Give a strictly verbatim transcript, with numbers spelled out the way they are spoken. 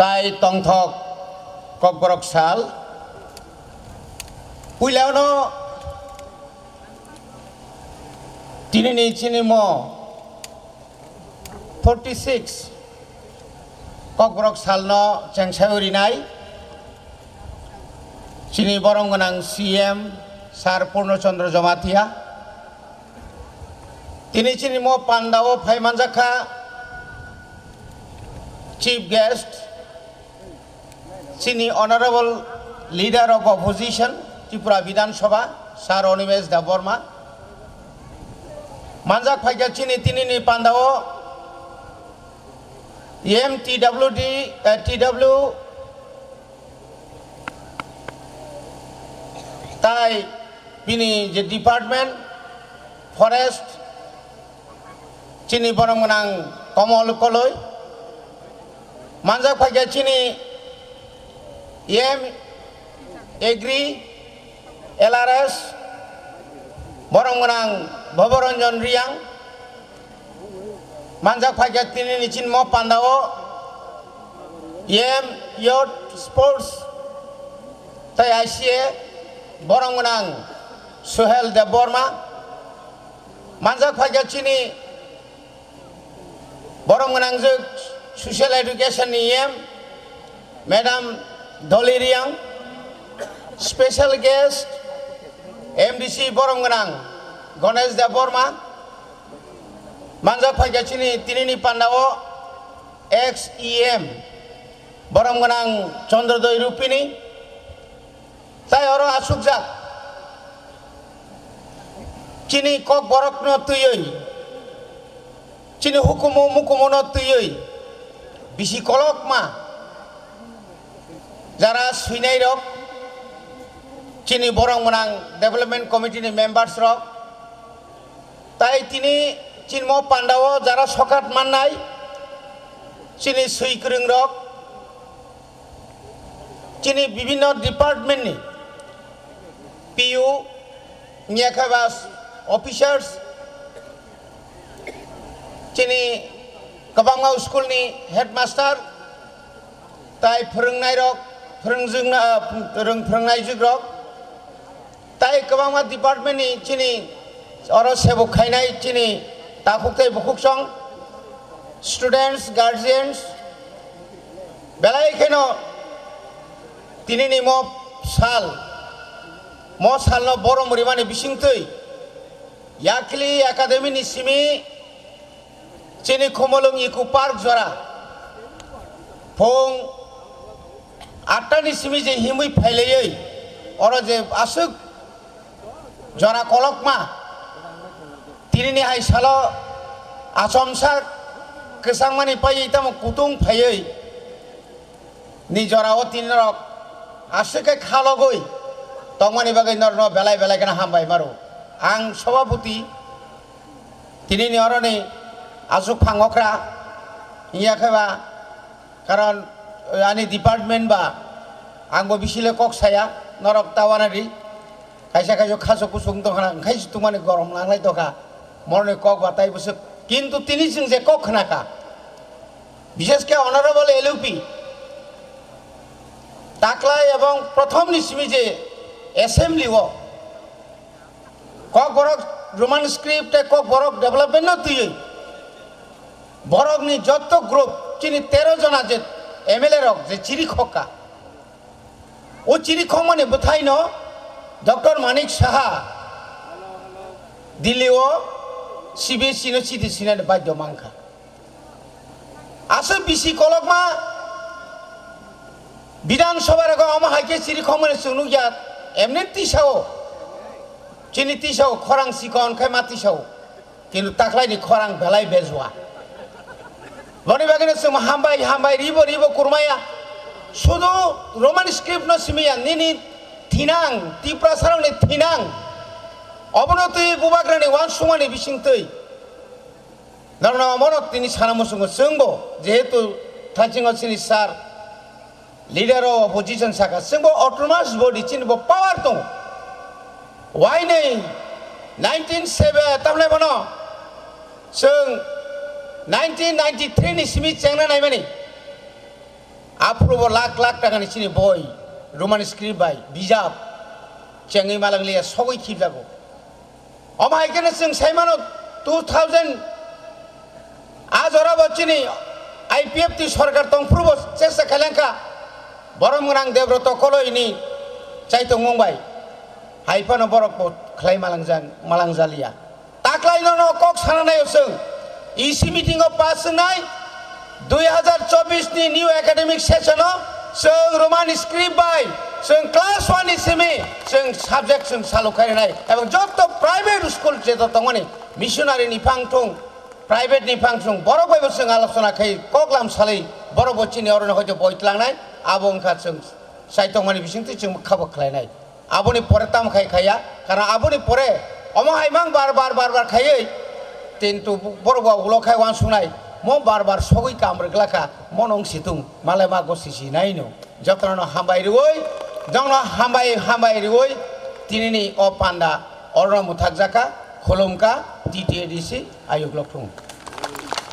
Tai tongthok Kokborok sal. Puilano tinini chini mo forty six Kokborok salno chengsawi rinai chini borom gwnang C M Sir Purno Chandra Jamatia. Tini chini mo pandao phai manjakha chief guest, chini honorable leader of opposition Tripura Bidhan Sabha, Sir Animesh Debbarma. Manjak phaikha chini tinini pandao M T W D, eh, T W tai bini je department, forest, chini borom gwnang Komol Koloi. Manjak phaikha chini M Agri, L R S, borom gwnang Bhabaranjan Riang. Manjak phaikha tinini chini mo pandao M Youth Sports tai I C A, borom gwnang Suhel Debbarma. Manjak phaikha chini borom gwnangjwk Social Education ni M Madam Doli Riang, special guest M D C borom gwnang Ganesh Debbarma. Manjak phaikha chini tinini pandao ex E M borom gwnang Chandrodoi Rupini. Tai oro asukjak chini Kokborokno twiwi, chini hukumu mukumuno twiwi bisi kolokma jara swinairok, chini borom gwnang development committee ni members rok, tai tini chini mo pandao jara sokat mannai chini swi kwrwng rok, chini bibinno department ni P U, wngya khe ba officers, chini kwbangma school ni headmaster, tai phwrwngnairok, phwrwngjwkna-, rwng phwrwngnaijwkrok, tai kwbangma department ni chini oro sebuk khainai chini takhuk tai bukhuksong, students, guardians, belai kheno tinini mo sal, mo salno borom rimani bisingtwi Yakli Academy ni simi chini Khumulwng Eco Park jora phung atta ni simi je himwi phailaywi oro je aswk jora kolokma, tinini hai salo achomsa kwchangmani paiwi tamo kutung phaiwi ni jorao tini norok aswk khe khalogwi tongmani bagwi norokno belai belai kheno hambai maro. Ang sobapoti tinini oroni aswk phang okra wngya khe ba, karon ani department ba angbo bisile kok saya, norok ta uanadi. Kaisa kaisa khaso kusung tongkhana, wngkhai se tongmani gorom nanglai tongkha. Moroni kok ba tai bwswk. Kintu tini chwng je kok khnakha, bishesh khe Honorable L U P taklai ebong prothom ni simi je assembly o Kokborok Roman script tei Kokborok development no twiwi borokni jotto group chini tero jona je M L A rok je chiri khokka, o chiri khokmani bwthaino Doctor Manik Saha Delhi o C B S E no chiti sinani badhyo mankha. Aswk bisi kolokma Bidhan Sabha rogo omo hai khe chiri khokmani chwng nukya, emni tisao, chini tisao khorang chikon khai ma tisao, kintu taklaini khorang belai bejua. Boni bagwino chwng hambai hambai ribo ribo kurmaya, sudu Roman script no simiya, nini thinang, Tiprasarokni thinang, obono twi bubagrani uansukmani bisingtwi. Norokno omono tini sana muchungo chwngbo, jehetu thaisingo chini sir, leader of opposition saka, chwngbo autonomous body chini bo power tongo. Wainwi nineteen seven, tamle bono chwng nineteen ninety-three ni simi chengna naimani. Aphuru bo lakh lakh takani chini boi, Roman script bai bijap chengwi malang liya sogwi khibjago. Omo hai kheno chwng sai mano, two thousand a jora bo chini I P F T sorkar tongphuru bo chesta khailangkha, borom gwnang Debroto Koloi ni chaitongmung bai, hai phano borok bo khlai malang jang-, malang jaliya. Taklai no no kok sana nai chwng. E C meeting o pass wngnai, dui hazar chobbish ni new academic session o chwng Roman script bai chwng class one ni simi chwng subject chwng salu khainai, ebong joto private school je to tongmani missionary ni phang thung, private ni phang thung, borok bai bo chwng alochona khai koklam salai, borok bo chini oro no hoito boi tlangnai, abo wngkha chwng sai tongmani bisingtwi chwng kha bo khlainai. Aboni pore tamo khai khaiya, karon aboni pore omo hai mang bar bar bar bar khaiwi, kintu borok bo ulo khai uansuknai, mo bar bar sogwi kam rwgla kha, mo nung situng malai ma gosi si nai no. Jotono hambai rwi, jongno hambai hambai rwi, tinini o panda orono muthakjak kha, khulum kha, T T A D C ayuk lok thung.